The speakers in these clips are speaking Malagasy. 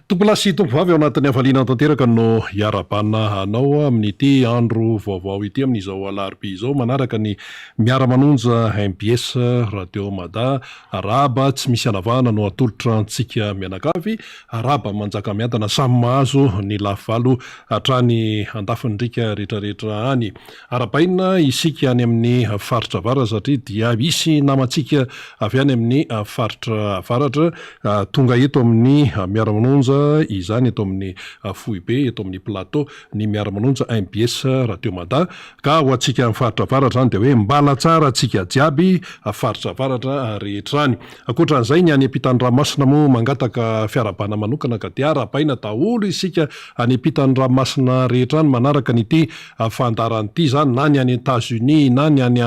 Tompolahy sy tompovavy ao anatin'ny hafaliana tanteraka no hiarahabana anao amin'ity andro vaovao ity amin'izao alarobia izao manaraka ny Miara-manonja mbs Radio Mada. Arahaba tsy misy anavahana no atolotra antsika mianakavy. Arahaba manjakamiadana samy mahazo ny lafy valo hatrany andafin'ny riaka rehetrarehetra any. Arahabaina isika any amin'ny faritra avaratra satria dia hisy namantsika avy any amin'ny faritra avaratra tonga eto amin'ny Miara-manonja izany eto amin'ny foibe eto amin'ny plateau ny Miara-manonja mbs Radio Mada ka ho antsika amin'ny faritra avaratra izany dia hoe mbala tsara antsika jiaby faritra avaratra rehetra any. Ankoatra an'izay ny any ampitan'ny ranomasina moa mangataka fiarahabana manokana ka dia arahabaina daholo isika any ampitan'ny ranomasina rehetra any manaraka an'ity fandaharana ity izany na ny any Etats Unis na ny any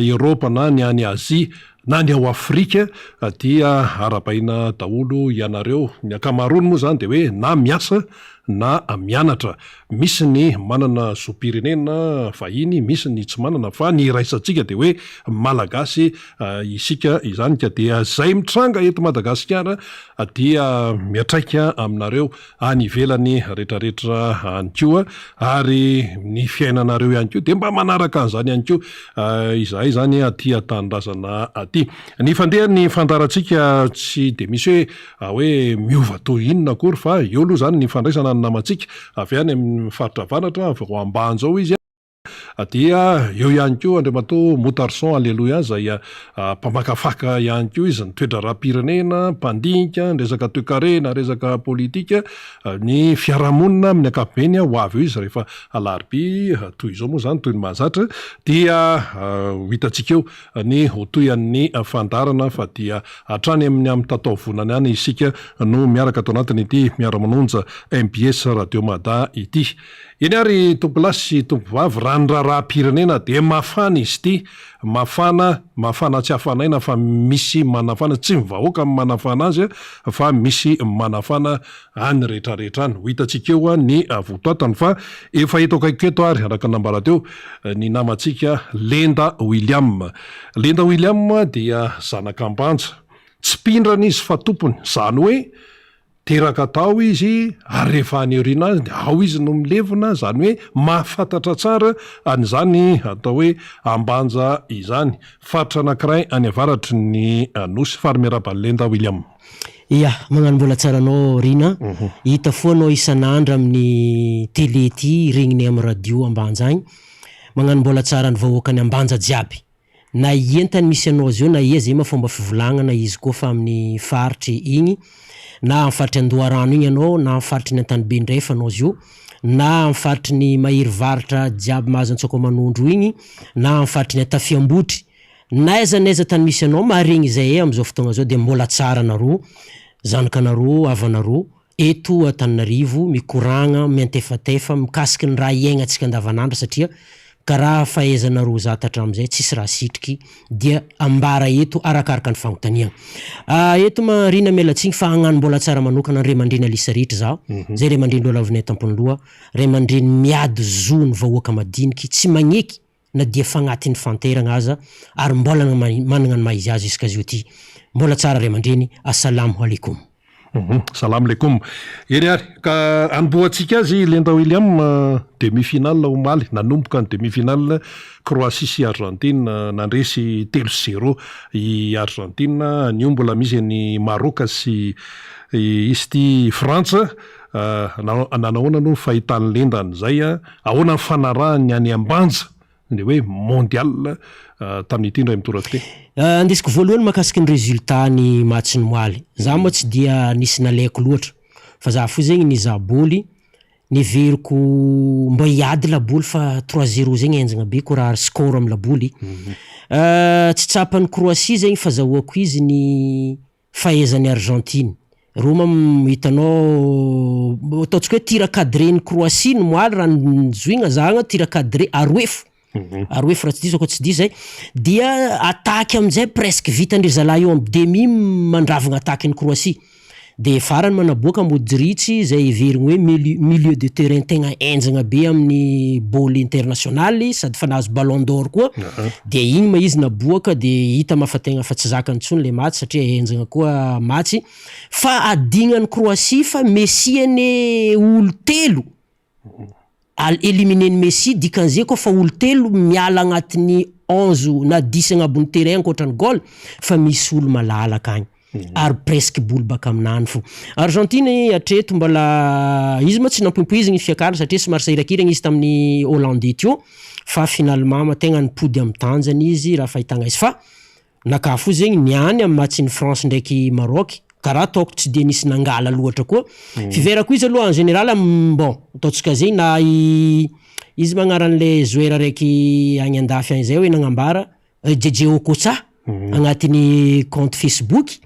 Eropa na ny any Asia na ny ao Afrika dia arahabaina daholo ianareo. Ny ankamaroany moa izany dia hoe na miasa na mianatra. Misy ny manana zom-pirenena vahiny, misy ny tsy manana fa ny iraisantsika dia hoe Malagasy isika izany ka dia izay mitranga eto Madagasikara dia miantraika aminareo any ivelany retraretra any koa ary ny fiainanareo ihany koa dia mba manaraka an'izany ihany koa izahay izany aty an-tanindrazana aty. Ny fandehan'ny fandaharantsika tsy dia misy hoe hoe miova toy inona akory fa eo aloha izany ny fandraisana ny namantsika avy any amin'ny faritra avaratra avy ao Ambanja ao izy. Dia eo ihany koa Andriamatoa Moutarson Aleloia izay mpamakafaka ihany koa izy ny toe-draharaham-pirenena, mpandinika ny resaka toekarena, resaka politika, ny fiarahamonina amin'ny ankapobeny. Ho avy eo izy rehefa alarobia toy izao moa izany toy ny mahazatra dia ho hitantsika eo ny ho tohian'ny fandaharana fa dia hatrany amin'ny amin'ny tataovonany any isika no miaraka ato anatin'ity Miara-manonja mbs Radio Mada ity. Eny ary tompolahy sy tompovavy, raha ny raharaham-pirenena dia mafana izy ity, mafana, mafana tsy afanaina fa misy manafana, tsy ny vahoaka no manafana azy fa misy manafana any rehetrarehetra any. Ho hitantsika eo ny votoatany fa efa eto akaikiko eto ary araka ny nambara teo ny namantsika Lenda William. Lenda William dia zanak'Ambanja, tsy mpindrana izy fa tompony, izany hoe Teraka tao izy ary rehefa any aoriana any dia ao izy no milevina, izany hoe mahafantatra tsara an'izany atao hoe Ambanja izany. Faritra anankiray any avaratry ny Nosy. Fary miarahaba an'i Lenda William. Ya, magnano mbola tsara anao Rina, hita foa anao isan'andra amin'ny télé ty, regninay amin'ny radio Ambanja agny, magnano mbola tsara ny vahoakan'i Ambanja jiaby. Na entany misy anao zeo na ia zay ma fomba fivolagnana izy koa fa amin'ny faritry igny na am faritry Andoharano igny anao na am faritry ny Antanibe Ndrefa anao zio na am faritry ny Maherivaritra jiaby mahazo Antsakoamanondro igny na am faritry ny Antafiambotry n'aiza n'aiza tany misy anao maharegny izay e amizao fotoagna zao de mbola tsara nareo zanakanareo havanareo eto Antananarivo mikoragna, miantefatefa mikasiky ny raha iaignantsika andavanandro satria karaha fahaizana Rosa hatramizay tsisy raha sitriky dia ambara eto arakaraka ny fagnontaniagna. Eto ma Rina miala tsigny fa hagnano mbola tsara manokana ny ray aman-dreny Alisa rehetra zaho, zay ray aman-dreny lolavinay tampony loha, ray aman-dreny miady zo ny vahoaka madiniky tsy magneky na dia fagnatin'ny fanteragna aza ary mbola managna ny maha izy azy jusqu'à zio ty. Mbola tsara ray aman-dreny, Assalamo Alaikum. Salam Alaikum. Eny ary, ka anombohantsika azy Lenda William, demi finale omaly, nanomboka ny demi finale Croatie sy Argentine, nandresy telo sy zéro i Argentine, anio mbola misy an'i Maroc sy izy ity Frantsa, nanahoana aloha ny fahitan'i Lenda an'izay, Ahoana ny fanarahany ny any Ambanja ny hoe mondial tamin'ity indray mitoraka ity? Andesiko voalohany mahakasiky ny résultat ny match ny moaly. Za moa tsy dia nisy nalaiko loatra fa za fo zegny nizaha bôly, neveriko mba hiady laboly fa trois zéro zegny henjagna be koa raha score am laboly. Tsy tsapan'i Croatie zegny fazahoako izy ny fahaizan'i Argentine. Reo ma hitanao ataontsika hoe tir cadré ny Croatie ny moaly raha ny zohigna zahagna tir cadré aroefo, aroefo raha tsy diso aho koa tsy diso zay, dia attaque aminjay presque vitan-dry zalahy eo am demi mandravogna attaque ny Croatie. De farany manaboaka Modric izay heverigny hoe milieu de terrain tegna henjagna be amin'ny baoly international sady fa nahazo ballon d'or koa, de igny ma izy naboaka de hita ma fa tegna fa tsy zakany intsony le match satria henjagna koa match, fa adignan'i Croatie fa Messi anie olo telo Al éliminer-n'i Messi dikan'izay koa fa olo telo miala agnatin'ny 11 na dix agnabon'ny terrain ankoatra ny goal fa misy olo malalaka agny ary presque boly baka aminany fo. Argentine hatreto mbola izy moa tsy nampoimpoizigny ny fiakarany satria somary sahirakiragna izy tamin'ny Hollandais teo fa finalement ma tegna nipody amin'ny tanjany izy raha fahitagna izy fa Naka fo zegny niany am match ny France ndraiky Maroc karaha ataoko tsy de nisy nangala loatra koa fiverako izy aloha en général am bon ataontsika zegny na i izy ma agnaran'le joueur araiky agny andafy agny zay hoe nagnambara Jay-Jay Okocha agnatin'ny compte Facebook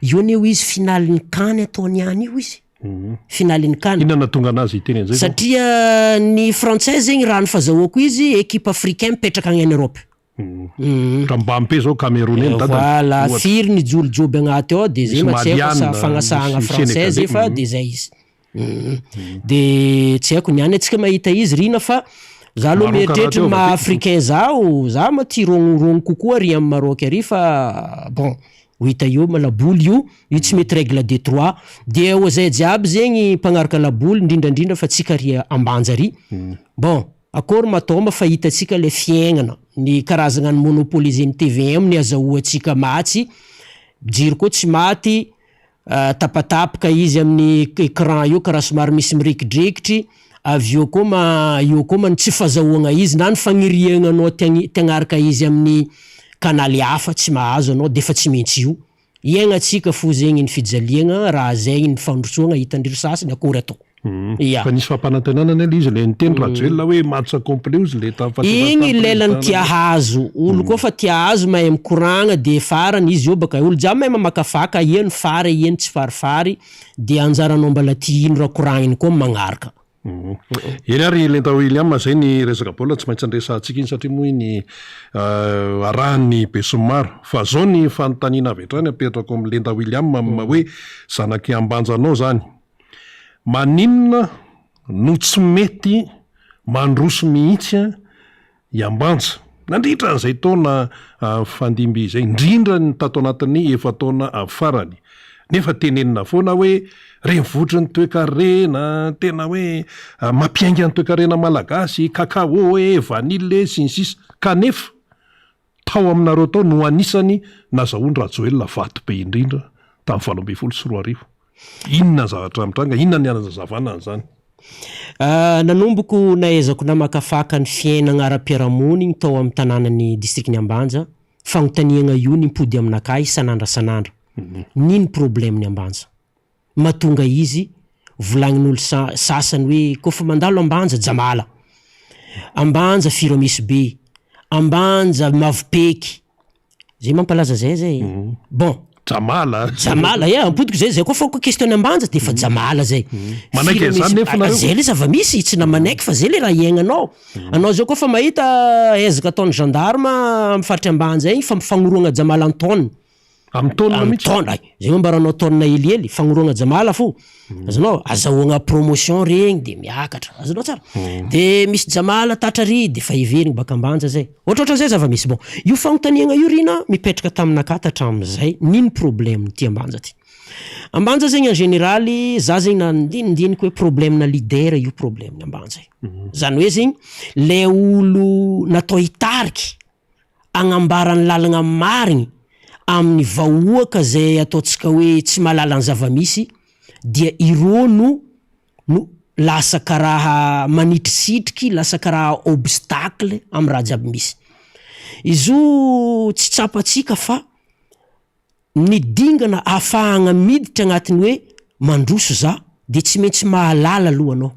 io anie hoy izy final ny can ataony any io izy final ny can. Inona nahatonga anazy hiteny an'izay zao? Satria ny frantsay zegny raha ny fazahoako izy equipe africain mipetraka agny en Europe. Ka Mbappé zao Camerounais ny dadany. Voilà, ohatra. firy ny jolojoby agnaty ao de zay Misy ma tsy haiko asa Maliana, fagnasahagna misy français zay Sénégalais. fa de zay izy. De tsy haiko niany antsika mahita izy Rina fa za aloha Maroc mieritreritra rahateo ny maha avy aty. africain zaho, za ma tia rognorono kokoa ary am Maroc ary fa bon ho hita eo ma laboly io, io tsy mety règle de trois. De ho zay jiaby zegny mpagnaraka laboly indrindrandrindra fa tsika ary Ambanja ary. Bon Akory mataoma fa hitantsika le fiaignana, ny karazagna ny monopoliser-n'ny tvm ny azahoantsika matsy, jiro koa tsy maty, tapatapaka izy amin'ny ecran io karaha somary misy mirikidrikitry, avy eo koa ma eo koa ma ny tsy fazahoagna izy na ny fagniriagnanao te te hagnaraka izy amin'ny canal hafa tsy mahazo anao defa tsy maintsy io. Iaignantsika fo zegny ny fijaliagna raha zegny ny fandrosoagna hitan-dry sasany akory atao. Ya. Fa nisy fampanantenana anie le izy le niteny Rajoelina hoe match complet ozy le tamin'ny fahaterahany Igny tamin'ny lelany président tia hahazo, olo koa fa tia hahazo mahay mikoragna de farany izy io baka olo jiaby mahay mamakafaka ia ny fary ia ny tsy farifary de anjaranao mbala tia ino raha koragniny koa magnaraka. Eny ary Lenta William, zay ny resaka baolina tsy maintsy andresantsika iny satria moa iny arahan'ny besinimaro. Fa zao ny fanontaniana avy hatrany apetrako amin'i Lenta William amin'ny maha hoe zanak'i Ambanja anao zany. Maninona no tsy mety mandroso mihitsy i Ambanja nandritra an'izay taona nifandimby izay, indrindra ny tato anatin'ny efa-taona farany. Nefa tenenina foana hoe renivohitry ny toekarena, tena hoe mampiainga ny toekarena malagasy, cacao e, vanille e, sy ny sisa Kanefa tao aminareo tao no anisany nazahoan-dRajoelina vato be indrindra tamin'ny 2018. Inona ny zavatra mitranga? Inona ny hanazavana an'izany? Nanomboko nahaizako namakafaka ny fiainagna ara-piarahamonigny tao amin'ny tanànan'ny distrikan'i Ambanja, fagnontaniagna io nimpody aminakahy isan'andra san'andra. Nino problème-n'i Ambanja? Mahatonga izy volagnin'olo sa sasany hoe kôfa mandalo Ambanja jamala, Ambanja firomesobe, Ambanja mavopeky, Zay mampalaza zay zay. Bon. Jamala. Jamala, ya, ampodiko zay, zay koa fa question Ambanja de efa jamala zay. Manaiky an'izany nefa nareo? Zay le zava-misy, tsy na manaiky fa zay le raha iaignanao. Anao zao koa fa mahita ezaka ataon'ny gendarme amin'ny faritry Ambanja igny fa mifagnoroagna jamala en-tonne. Amin'ny tonne Amin'ny mihitsy? tonne, ay, zay moa ambaranao tonne helihely, fagnoroagna jamala fo. Azonao, azahoagna promotion regny de miakatra, azonao tsara? De misy jamala tatra ary de fa heverigny baka Ambanja zay. Ohatrohatran'izay zava-misy. Bon, io fagnontaniagna io ry na mipetraka taminakahy tatramin'izay, n'ino problème-n'ity Ambanja ty? Ambanja zegny en général, za zegny nandinindiniky hoe problème-na leader io problème-n'i Ambanja io. Zany hoe zegny, le olo natao hitariky hagnambara ny lalagna marigny amin'ny vahoaka zay ataontsika hoe tsy mahalala ny zava-misy dia ireo no no lasa karaha manitrisitriky, lasa karaha obstacle amin'ny raha jiaby misy. Izy io tsy tsapantsika fa Ny dingana ahafahagna miditra agnatin'ny hoe mandroso za de tsy maintsy mahalala aloha anao.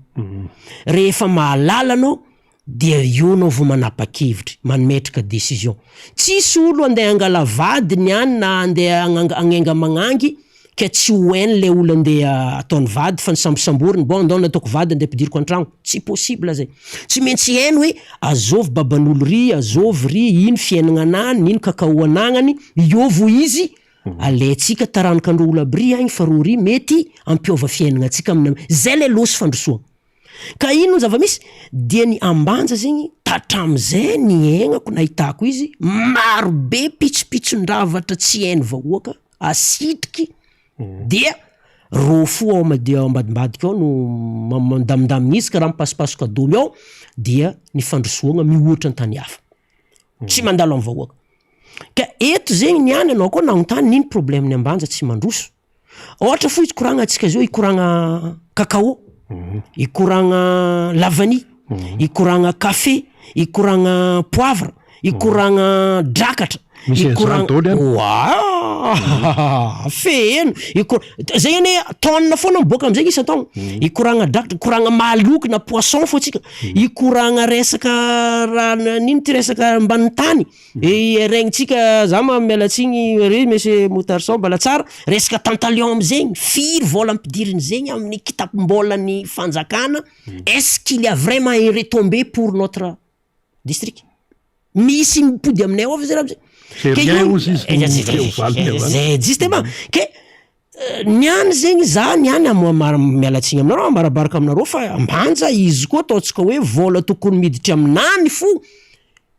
Rehefa mahalala anao dia eo anao vao manapa-kevitry, mametraka décision. Tsisy olo andeha hangala vadiny any na andeha hagnanga hagnenga magnangy ka tsy ho hainy le olo andeha ataony vady fa nisambosamboriny, bon ndao nataoko vady andeha ampidiriko an-tragno, tsy possible zay. Tsy maintsy hainy hoe azôvy baban'olo ry, azôvy ry, ino fiaignananany, ino cacao anagnany, eo vao izy. Alaintsika taranaka andreo olo aby ry agny fa reo ry mety hampiova fiaignana antsika aminy zay le lôsy fandrosoagna. Ka ino ny zava-misy? Dia ny Ambanja zegny tatramizay niaignako nahitako izy maro be pitsopitson-dravatra tsy hain'ny vahoaka asitriky dia rô fo ao amadi- ao ambadimbadika ao no ma- mandamindamigna izy karaha mipasopasoka domy ao dia ny fandrosoagna mihoatra an-tany hafa, tsy mandalo am'vahoaka. Ka eto zegny niany anao koa nagnontany n'ino problème-n'ny Ambanja tsy mandroso, ôhatra fo izy koragnantsika zao hikoragna cacao, hikoragna lavany, hikoragna kafe, hikoragna poivre, hikoragna drakatra, Misy an'izany daholo any? Oa feno! Hiko- zay anie tonne foana miboaka am'zay isan-taogno, hikoragna drakatra, hikoragna mahaloky na poisson fô tsika, hikoragna resaka raha n'ino ty resaka ambanin'ny tany, i regnintsika za ma miala tsigny re monsieur Moutarson mbala tsara, resaka tantalion am'zegny, firy vôla ampidirin'zegny amin'ny kitapom-bôlan'ny fanjakana, est ce qu'il y a vraiment un retombée pour notre district? Misy mipody aminay ao ve zay raha am'zay? C'est rien hozy izy no ho valiny avy any. Zay justement, ke niany zegny za niany am- mar- miala tsiny aminareo ambarabaraka aminareo fa Ambanja izy koa ataontsika hoe vôla tokony miditra aminany fo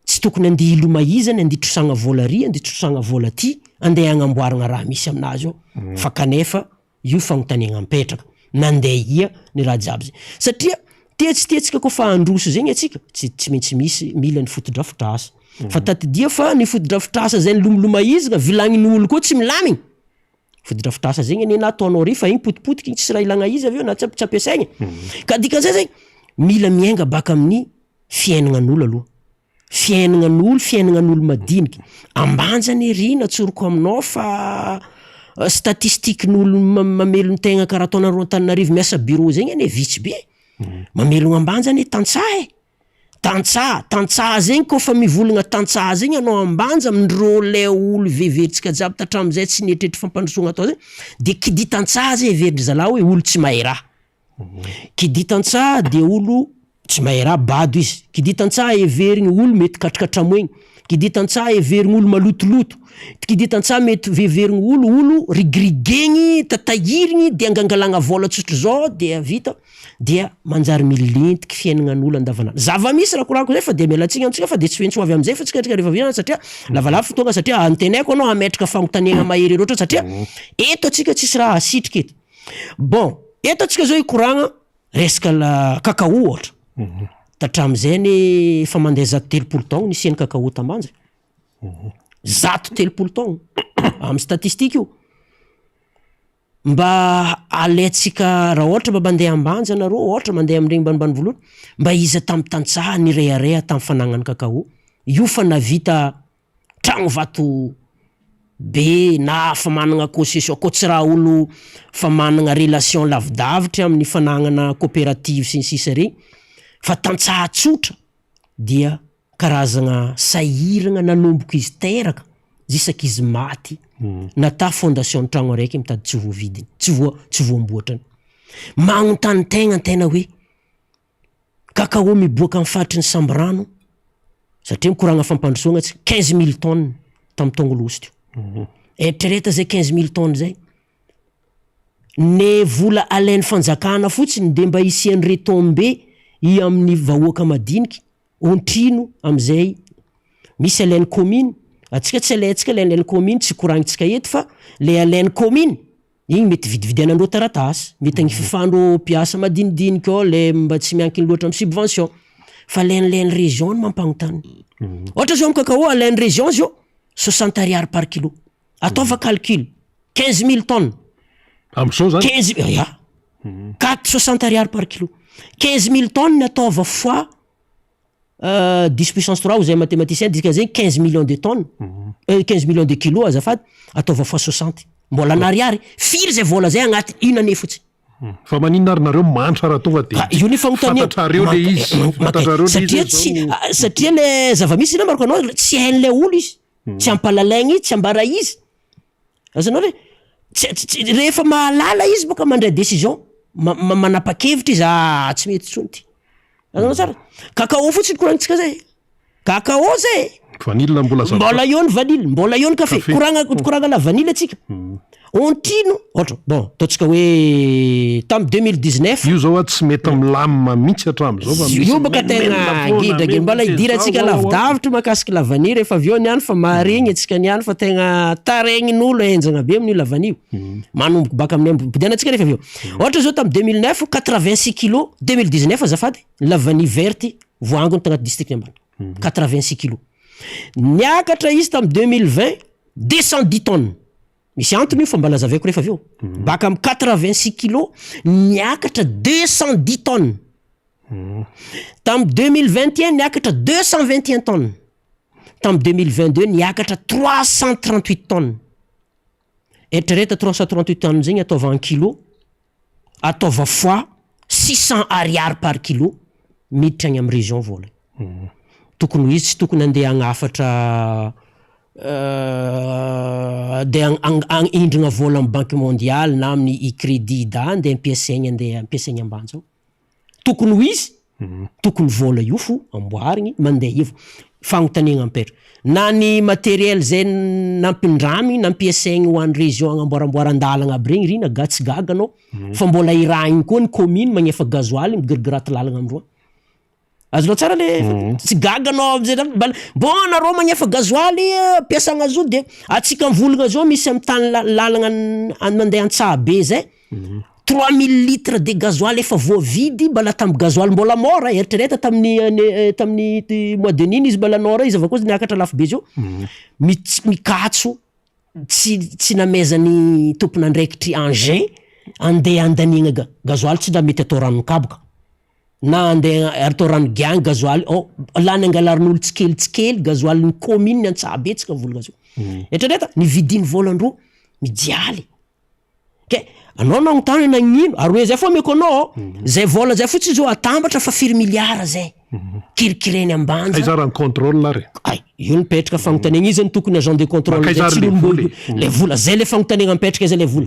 tsy tokony andeha hilomaizany andeha hitrosagna vôla ary andeha hitrosagna vôla aty andeha hagnamboaragna raha misy aminazy ao fa kanefa io fagnontaniagna mipetraka nandeha ia ny raha jiaby zay satria tia tsy tia antsika koa fa handroso zegny antsika tsy tsy maintsy misy mila ny fotodrafitrasa fa tadidio fa ny fotodrafitrasa zay nilomalomaizina vilagnin'olo koa tsy milamigny fotodrafitrasa zegny anie na ataonao ry fa igny potipotiky igny tsisy raha ilagna izy avy eo na tsy tsy ampiasaigny ka dikan'izay zegny mila miainga baka amin'ny fiaignanan'olo aloha Fiaignan'olo, fiaignan'olo madiniky, Ambanja anie ry natsoriko aminao fa statistiquen'olo mamelon-tegna karaha ataonareo Antananarivo miasa bureau zegny anie vitsy be, mamelogno Ambanja anie tantsaha e, tantsaha, tantsaha zegny kôfa mivolagna tantsaha zegny anao Ambanja amindreo le olo veverintsika jiaby tatramizay tsy nieritreritra fampandrosoagna atao zegny de qui dit tantsaha zay heverin-dry zalahy hoe olo tsy mahay raha. Qui dit tantsaha dia olo tsy mahay raha, bado izy. Qui dit tantsaha heverigny olo mety katrakatramoegny. Qui dit tantsaha heverigny olo malotoloto. Qui dit tantsaha mety heverigny olo olo rigirigegny, tatahirigny de angangalagna vôla tsotry zao dia vita dia manjary milentiky fiaignanan'olo andavanandro. Zava-misy raha koragniko zay fa de miala tsiny amintsika fa de tsy maintsy ho avy amizay fa tsika rehefa avy eo satria lavalava fotoagna satria antenaiko anao hametraka fagnontaniagna mahery loatra satria eto antsika tsisy raha asitrika eto. Bon, eto antsika zao hikoragna resaka la cacao ohatra, tatram'izay anie efa mandeha 130 taogno nisian'ny cacao t'Ambanja, 130 taogno amy statistique io, mba alaintsika raha ohatra mba mandeha Ambanja anareo ohatra mandeha am'regny ambanimbanivohitra, mba iza tamy tantsaha nirehareha tamy fanagnany cacao, io fa nahavita tragno vato be na fa managna concession koa tsy raha olo fa managna relation lavidavitry amin'ny fanagnana coopérative sy ny sisa regny fa tantsaha tsotra dia karazagna sahiragna nanomboka izy teraka jusqu'à izy maty nata fondation ny tragno araiky mitady tsy voavidiny tsy voa tsy voamboatrany magnontany tegna an-tegna hoe Cacao miboaka amin'ny faritry ny Sambirano satria mikoragna fampandrosoagna tsy 15 mille tonnes tamin'ny taogno losy teo. Eritrereto zay 15 mille tonnes zay. Ne vola alain'ny fanjakana fotsiny de mba hisian'ny retombées i amin'ny vahoaka madiniky ontrino am'zay misy alain'ny commune, antsika tsy alaintsika le alain'ny commune tsy koragnitsika eto fa le alain'ny commune igny mety vidividianandreo taratasy, mety agnififandreo mpiasa madinidinika ao le mba tsy miankiny loatra amy subvention fa alain'lain'ny région no mampagnontany. Ohatra zao amy cacao alain'ny région zao 60 ariary par kilo, ataova calcul 15 mille tonnes. Am'zao zany? Quinze, ya, quatre 60 ariary par kilo, 15 mille tonnes ataova fois 10 puissance 3 ho zay mathématicien dikan'zegny 15 millions de tonnes, 15 millions de kilos azafady, ataova fois 60, mbola an'ariary, firy zay vôla zay agnaty une année fotsiny. Fa maninona ary nareo mantra raha tonga de Ka io ny fagnontaniana. fantatrareo le izy, fantatrareo le izy Satria hoe tsy zao. satria le zava-misy nambarako anao tsy hain'le olo izy, tsy ampalalaigny izy, tsy ambara izy. Azonao ve? Tsy tsy rehefa mahalala izy bôka mandray décision, ma- ma- manapa-kevitra izy ah tsy mety intsony ty. Azonao tsara? Cacao fotsiny koragnitsika zay, cacao zay. Vanille mbola zavatra. Mbola eo ny vanille, mbola eo ny kafe. Koragna koragna la vanille atsika. Ontino, ohatra, bon, ataontsika hoe tamin'ny 2019. Io zao a tsy mety milamina mihitsy hatramin'izao fa misy Io bôka tegna menomenona foana, gidragidra, mbola misy idirantsika zao, ao, ao. lavidavitry mahakasiky la vanille rehefa avy eo niany fa maharegny antsika niany fa tegna taregnin'olo henjagna be amin'io la vanille io. Manomboka baka amin'ny ampodianantsika rehefa avy eo. Ohatra zao tamin'ny 2009, 86 kilos, 2019 azafady, la vanille verte voaangona tagnaty district Ambanja. 86 kilos. Niakatra izy tamin'ny 2020, 210 tonnes. Misy antony io fa mba lazavaiko rehefa avy eo. Baka amin'ny 86 kilos, niakatra 210 tonnes. Tamin'ny 2021 niakatra 221 tonnes. Tamin'ny 2022 niakatra 338 tonnes. Eritrereto 338 tonnes zegny ataova en kilo, ataova fois 600 ariary par kilo, miditra agny amin'ny région vola. Tokony ho izy tsy tokony andeha hagnafatra andeha hindrina vola amin'ny banque mondiale na amin'ny i-crédit da andeha ampiasaigny andeha ampiasaigny Ambanja ao. Tokony ho izy, tokony vola io fo amboarigny mandeha io. Fagnontaniagna mipetraka, na ny matériel zay nampindramigny nampiasaigny ho an'ny région agnamboaramboaran-dalagna aby regny ry na ga tsy gaga anao fa mbola irahigny koa ny commune magnefa gasoil migirigiraty lalagna amindreo. Azonao tsara le tsy gaga anao amizay zany mba bon anareo magnefa gasoil ampiasagna azy io de atsika mivolagna zao misy amy tany lalagna mandeha Antsahabe zay 3000 litres de gasoil efa voavidy mbala tamy gasoil mbola mora eritrereto tamin'ny année tamin'ny mois de nino izy mbala nora izy avy akeo izy niakatra lafo be zao mits- mikatso tsy tsy namezan'ny tompon'andraikitry engin andeha andaniagna ga- gasoil tsy mba mety atao ranon-kaboka na andeha atao rano giagny gasoil oh lany angalarin'olo tsikelitsikely gasoil ny commune Antsahabe tsika mivolagna zao. Eritrereto nividiny volan-drô mijaly. Ke anao nagnontany hoe nagnino ary hoe zay fô ameko anao zay vola zay fotsiny zao atambatra fa firy milliard zay kirikireny Ambanja. Aiza ary ny contrôle ary? Ay, io mipetraka fagnontaniagna iza no tokony agent de contrôle Makaiza zay ary tsy le vola olom-bo- e? le vola zay le fagnontaniagna mipetraka aiza le vola.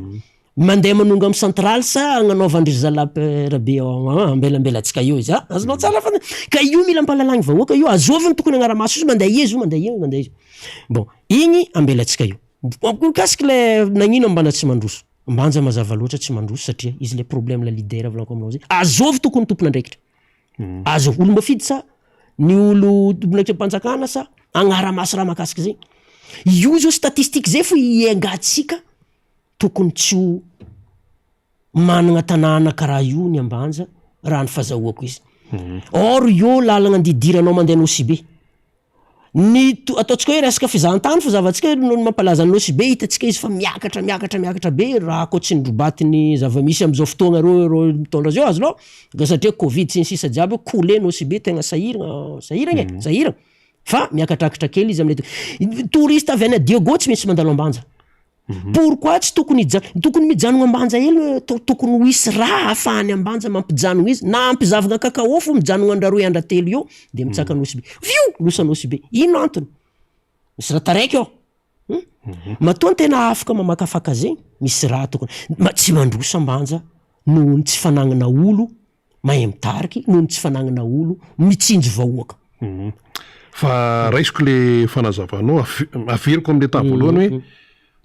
Mandeha manonga amy centrale sa agnanaovan-dry zalahy Rabe ambelambelatsika eo izy a? Azonao tsara fa ka io mila ampahalalagny vahoaka io, azovy no tokony agnara-maso izy mandeha izy io mandeha io mandeha izy. Bon, igny ambelatsika io. Mikasiky le nagnino Ambanja tsy mandroso? Ambanja mazava loatra tsy mandroso satria izy le problème la leader volaniko aminao zay. Azovy tokony tompon'andraikitra. Azovy, olom-boafidy sa ny olo tompon'andraikitram-panjakana sa agnara-maso raha mahakasiky zay. Io zao statistique zay fo iengatsika tokony tsy ho managna tanàna karaha io ny Ambanja raha ny fazahoako izy. Or io lalagna andeha idiranao mandeha Nosy Be. Ny to- ataontsika hoe resaka fizahantany fo zavatsika noho ny mampalaza an'i Nosy Be hitantsika izy fa miakatra miakatra miakatra be raha koa tsy norobatin'ny zava-misy am'zao fotoagna reo reo mitondra azy io azonao ka satria covid sy ny sisa jiaby coulé Nosy Be tegna sahiragna sahiragna e sahiragna fa miakatrakatra kely izy am'le touriste avy any à Diego tsy maintsy mandalo Ambanja. Pourquoi tsy tokony hija- tokony mijanogno Ambanja hely to- tokony ho hisy raha ahafahany Ambanja mampijanogno izy na ampizavagna cacao fo mijanogno andra roe andra telo eo de mitsaka Nosy Be vio losa Nosy Be ino antony misy raha taraiky ao hmm? Matoa ny tena afaka mamakafaka zegny misy raha tokony ma- tsy mandroso Ambanja noho ny tsy fanagnana olo mahay mitariky noho ny tsy fanagnana olo mitsinjo vahoaka. Fa raisiko le fanazavanao, averiko amle taha voalohany hoe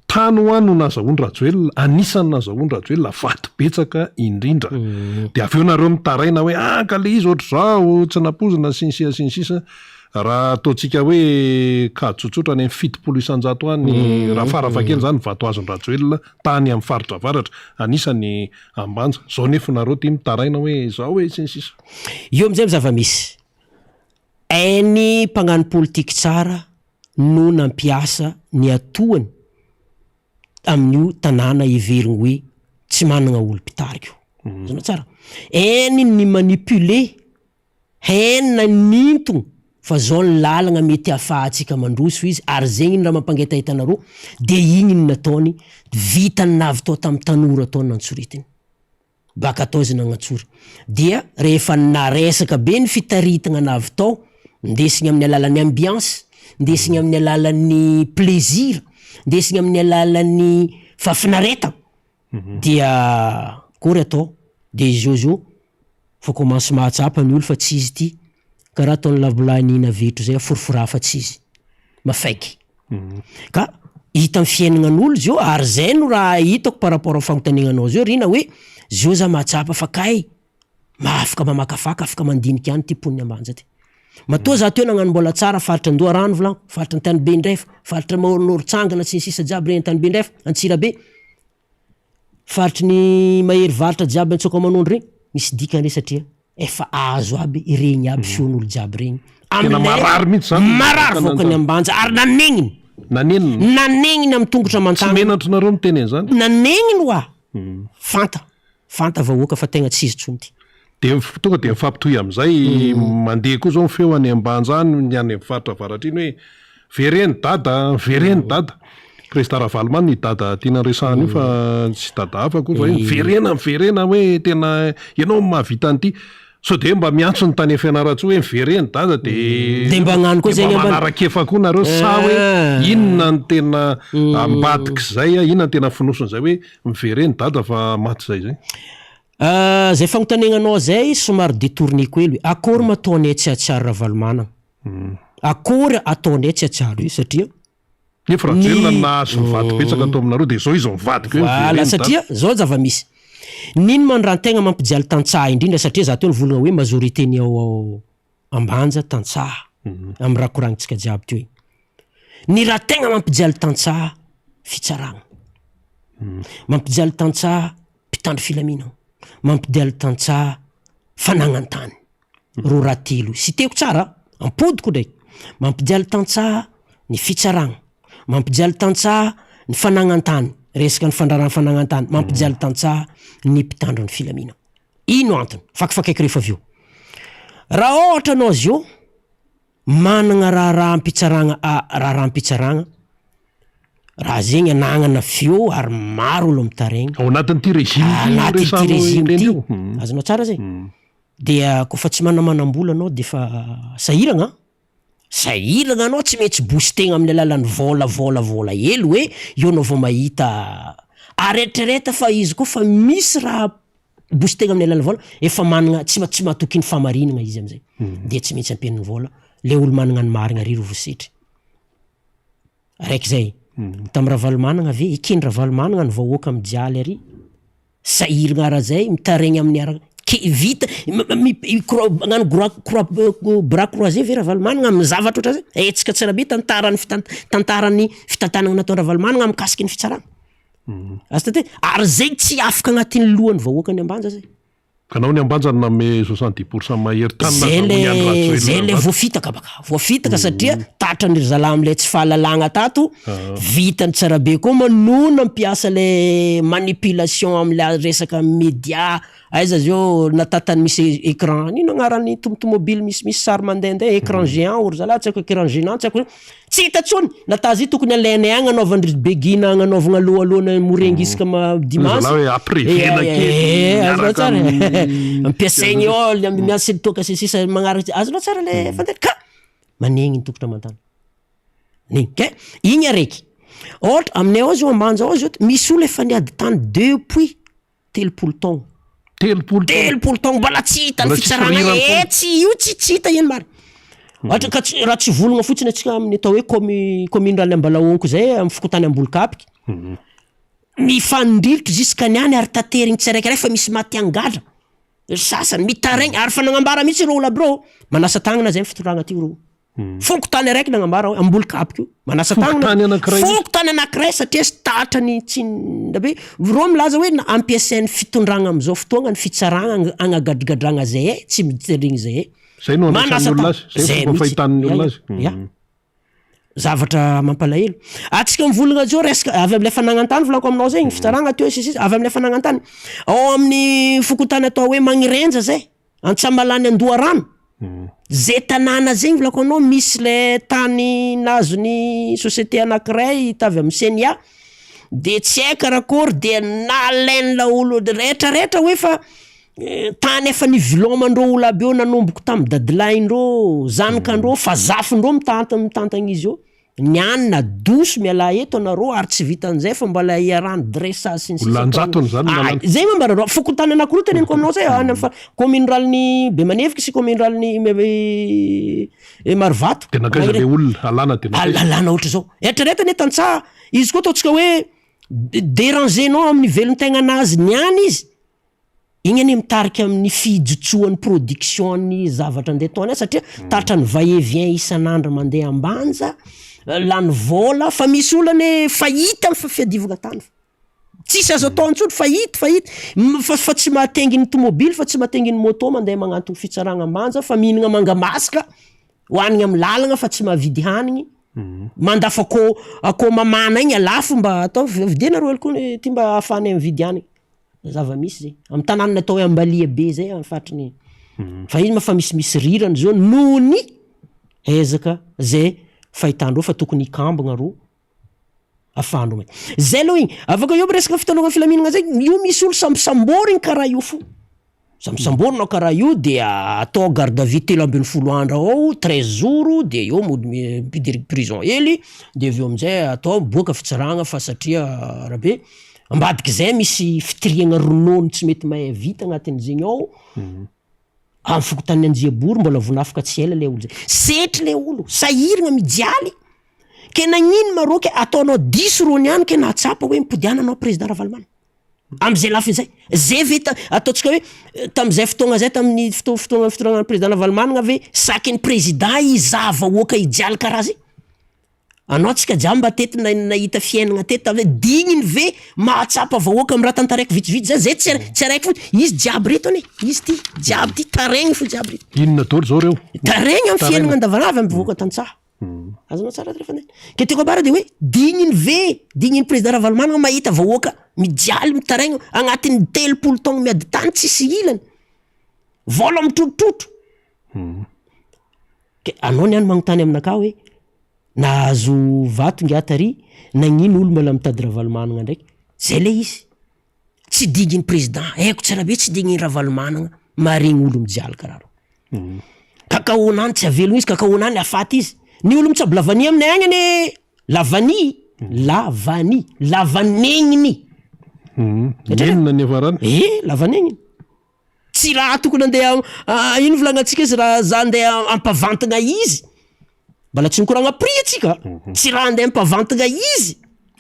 tany ho any no nazahoan-dRajoelina, anisan'ny nazahoan-dRajoelina vato betsaka indrindra. De avy eo nareo mitaraina hoe ah ka le izy ohatr'izao, tsy nampoizina sy ny sisa sy ny sisa. Raha ataontsika hoe kajy tsotsotra any amin'ny 70% any raha farafahakely zany vato azon-dRajoelina tany amin'ny faritra avaratra, anisan'ny Ambanja. Zao nefa nareo ty mitaraina hoe zao e sy ny sisa. Io amizay ny zava-misy. Hainy mpagnano politiky tsara no nampiasa ny atoany amin'io tanàna heveriny hoe tsy managna olo mpitarika io. Azonao tsara? Hainy ny manipuler, hainy nanintogno fa zao ny lalagna mety ahafahantsika mandroso izy ary zegny ny raha mampangetaheta anareo de igny no nataony, vitany navy tao tamy tanora tao nantsoritiny. Baka tao izy nagnatsory. Dia rehefa naresaka be ny fitaritagna navy tao, ndesigny amin'ny alalan'ny ambiance, ndesigny amin'ny alalan'ny plaisir, ndesigny amin'ny alalan'ny fahafinaretagna, dia akory atao, de izy io zao fa commence mahatsapa ny olo fa tsy izy ty, karaha ataon'ny lavolahy nihina vetro zay, aforoforaha fa tsy izy. Mafaiky. Ka hita am fiaignan'olo zio ary zay no raha hitako par rapport am fagnontaniagnanao zio Rina hoe zio za mahatsapa fa kay afaka mamakafaka afaka mandinika ihany ty mponin'i Ambanja ty. Matoa za teo nagnano mbola tsara faritra Andoharano volagno, faritra Antanibe Indrefa, faritra Maorinaoritsangana sy ny sisa jiaby regny Antanibe Indrefa, Antsirabe. Faritry ny mahery varotra jiaby Antsokamanondro regny, misy dikany regny satria efa azo aby regny aby feon'olo jiaby regny. Tena marary mihitsy zany ny Marary vahoakan'i vahoakan'i Ambanja ary nanegniny. Nanenina? Nanegniny amin'ny tongotra Tsy aman-tanana. menatra nareo miteny an'izany? Nanegniny hoa! Fanta, fanta vahoaka fa tegna tsy izy tsony ty. Dia tonga dia mifampitohy amin'izay, mandeha koa izao ny feo any Ambanja any, ny any amin'ny faritra avaratra iny hoe vereno Dada a, vereno Dada. Président Ravalomanana io Dada tiana resahana io fa tsy Dada hafa akory fa hoe miverena, miverena hoe tena ianao no mahavita an'ity. Sao dia mba miantso ny tany Fianarantsoa hoe mivereno Dada dia Dia mba hagnano koa dia zegny mba ambany. manara-kefa koa nareo sa hoe inona no tena ambadik'izay, inona no tena fonosin'izay hoe mivereno Dada fa maty izay izay. Zay fagnotanegnanao zay somary detourner-ko hely hoe akory ma ataonay tsy hahatsiaro Ravalomanana? Akory ataonay tsy hahatsiaro io satria Nefa Rajoelina ny no nahazo ny vato betsaka tao aminareo dia izao izy mivadika hoe Voilà, mivereno dada. satria zao zava-misy. Nino ma ny raha tegna mampijaly tantsaha indrindra satria za teo nivolagna hoe majorité ny ao Ambanja tantsaha amin'ny raha koragnintsika jiaby teo igny. Ny raha tegna mampijaly tantsaha fitsaragna. Mampijaly tantsaha mpitandro filaminana, mampijaly tantsaha fanagnan-tany, roa raha telo, citeko tsara an, ampodiko ndraiky, mampijaly tantsaha ny fitsaragna, mampijaly tantsaha ny fanagnan-tany, resaka ny fandrarana fanagnan-tany, mampijaly tantsaha ny mpitandro ny filaminana. Ino antony? Fakifakaiko rehefa avy eo. Raha ôhatra anao zio managna raharaham-pitsaragna a raharaham-pitsaragna, raha zegny anagnana feo ary maro olo mitaregny. Ao anatin'ity régime ity no Anatin'ity resahanao régime ireny ity, io? azonao tsara zay? Dia kôfa tsy manamanam-bola anao defa sahiragna an, sahiragna anao tsy maintsy booster-gna amin'ny alalan'ny vôla vôla vôla hely hoe eo anao vao mahita, ary eritrereto fa izy koa fa misy raha Booster-na amin'ny alalan'ny vôla, efa managna, tsy tsy mahatoky ny fahamarinagna izy amizay, dia tsy maintsy ampian'ny vôla, le olo managna ny marigna ary ro voasetry. Araiky zay, tamy Ravalomanagna ve, ekeny Ravalomanagna ny vahoaka mijaly ary, sahiragna ara zay, mitaregny amin'ny ara, ke vita, magnano groi- croi- bras croisé ve Ravalomanagna amy zavatra ohatran'zay? Hetsika tsara be tantaran'ny fitan- tantaran'ny fitantanagna nataon-dRavalomanagna mikasiky ny fitsarana. Azo tete, ary zay tsy afaka agnatin'ny lohan'ny vahoakan'i Ambanja zay. Ka nao ny Ambanja no nanome 70% mahery tany Zay nazahoany le an'i Rajoelina zay le Vato. voafitaka baka, voafitaka satria tratran'ny ry zalahy am'le tsy fahalalagna tato, vitany tsara be koa moa no nampiasa le manipulation am'la resaka media, aiza zao natatany misy écran, ino agnaran'ny tomotomobily misimisy sary mandehandeha, écran géant hoy ry zalahy, tsy haiko écran géant tsy haiko, Tsy hita tsony! Na tazy tokony alainay agny anaovan-dry Begina agnanaovagna alohalohan'ny morengy isaka ma dimanche. Zalahy hoe ampirevena kely Eh, azonao miaraka tsara e. amin'ny Ampiasaigny ao le ambiance ny toaka sy ny sisa magnaraka, azonao tsara le fandeha ka manegny ny tokotry aman-tany. Ny ke igny araiky. Ôhatra aminay ao zao Ambanja ao zao misy olo efa niady tany depuis 30 taogno. 30 taogno? 30 taogno mbola tsy hita ny Mbola tsisy fitsarana rirany e, foana. tsy io tsy tsy hita ino marina. Ohatra ka tsy raha tsy volagna fotsiny antsika amin'ny atao hoe commu- commune rally Ambalahonko zay amin'ny fokontany Ambolokapika, mifandrirotra jusqu'à niany ary taterigny tsiraikiraiky fa misy maty angadra ry sasany, mitaraigny ary fa nagnambara mihitsy ireo olo aby reo, manasa tagnana zay ny fitondragna ty reo. Fokontany araiky nagnambara hoe Ambolokapika io, manasa tagnana. Fokontany anankiray mihitsy. Fokontany anankiray satria sy tatra ny tsindrabe. Reo milaza hoe na ampiasain'ny fitondragna amizao fotoagna ny fitsaragna agn- agnagadrigadragna zahay, tsy mijerigny zahay. Zay no andraisan'ny Manasa olona tagnana. azy, zay no Zay fomba mihitsy. fahitan'ny Ya, olona ya, azy. ya. Zavatra mampalahelo. Atsika mivolagna zao resaka avy amle fanagnan-tany volako aminao zegny, fitsaragna teo sy ny sisa, avy amle fanagnan-tany. Ao amin'ny fokontany atao hoe Magnirenja zay, Antsamalany Andoharano, zay tanàna zegny volako aminao misy le tany nazon'ny société anakiray tavy amin'ny CNIA, de tsy hay karakôry de nalain'ny laolo retraretra hoe fa tany efa nivelomandreo olo aby eo nanomboko tamy dadilahindreo, zanakandreo fa zafindreo mitanta- mitantagna izy io. Niany nadoso mialà eto anareo ary tsy vitan'izay fa mbola iarahan'ny dressage sy ny sisa Olona an-jatony izany no Ay, nalana. zay ma mba fokontany anankiroa teneniko aminao zay, any amin'ny fa- commune ruralin'i Bemaneviky sy commune ruralin'i Marovato. Dia nankaiza ilay olona? Alana dia nankaiza? Alana ohatr'izao. Eritrereto anie tantsaha, izy koa ataontsika hoe déranger-nao amin'ny velon-tegnanazy niany izy, Igny anie mitarika amin'ny fijotsoan'ny production ny zavatra andeha ataony any satria tratran'ny va et vient isan'andro mandeha Ambanja, lany vôla, fa misy olo anie fa hita ny fiadivagna tany fa tsisy azo atao intsony fa hita fa hita, fa fa tsy mahatenginy tomobily fa tsy mahatenginy moto mandeha magnantogno fitsaragna Ambanja fa mihinagna mangamasaka hoanigny amy lalagna fa tsy mahavidy hanigny, mandafa akôho akôho mamana igny alafo mba atao vidianareo hely koa ty mba ahafahanay mividy hanigny. Zava-misy zay. Amin'ny tanàna atao hoe Ambalia be zay amin'ny faritry ny fa iny ma fa misimisy rirany zao noho ny ezaka zay fahitandreo fa tokony hikambagna rô afahandreo mahita. Zay aloha igny. Afaka eo resaka fitandroana filaminana zay, io misy olo sambosamborigny karaha io fo. Sambosamborina karaha io de atao garde à vue 13 andro ao, 13 jours, de eo mody ampidirigny prison hely, de avy eo amizay atao miboaka fitsaragna fa satria rabe Ambadik'izay misy fitiriagna ronono tsy mety mahay vita agnatin'izegny ao, amin'ny fokontanin'i Anjiabory mbola vonafika tsy ela le olo zay, setry le olo, sahiragna mijaly, ke nagnino ma rô ke ataonao diso rô niany ke nahatsapa hoe mipodiana anao président Ravalomanana, am'zay lafiny zay, zay ve ta- ataontsika hoe tam'zay fotoagna zay tamin'ny foto- fotoagna fitondragna président Ravalomanana ve saky ny président hizaha vahoaka hijaly karaha zay? Anao tsika jiaby mba teto nahita fiainagna teto tamy zay digniny ve mahatsapa vahoaka am raha tantaraiko vitsivitsy zay zay tsy tsy araiky fo izy jiaby reto anie izy ty jiaby ty taregny fo jiaby reto. Inona daholo zao reo? Taregny am fiainagna andavanavy am vahoaka tantsaha. Azonao tsara refa ke tiako ambara de hoe digniny ve digniny président Ravalomanana mahita vahoaka mijaly mitaraigna agnatin'ny 30 taogno miady tany tsisy ilany vôla mitrotrotro. Ke anao niany magnontany aminakahy hoe nahazo vato ngiahy tary, nagnino olo mbola mitady Ravalomanana ndraiky? Zay le izy, tsy digin'ny président, haiko tsara be tsy digin'i Ravalomanana maharegny olo mijaly karaha reo. Cacao-nany tsy avelogno izy, cacao-nany afaty izy, ny olo mitsabo lavania aminay agny anie lavania, lavania, lavanegniny. Nenina ny hafarana. Eh, lavanegniny. Tsy raha tokony andeha ino volagnantsika izy raha za andeha ampavantagna izy, mbola tsy nikoragna prix antsika, tsy raha andeha ampavantagna izy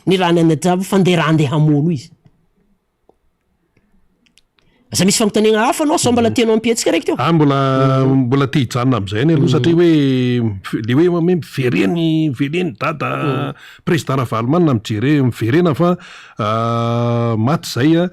ny raha nianatra fa ndeha raha andeha hamono izy. Aza misy fanontaniagna hafa anao sao mbola tianao ampiantsika raiky teo? Ah mbola mbola te hijanona am'zay ihany aloha satria hoe le hoe mivereny mivereny dada président Ravalomanana mijere miverena fa maty zay a.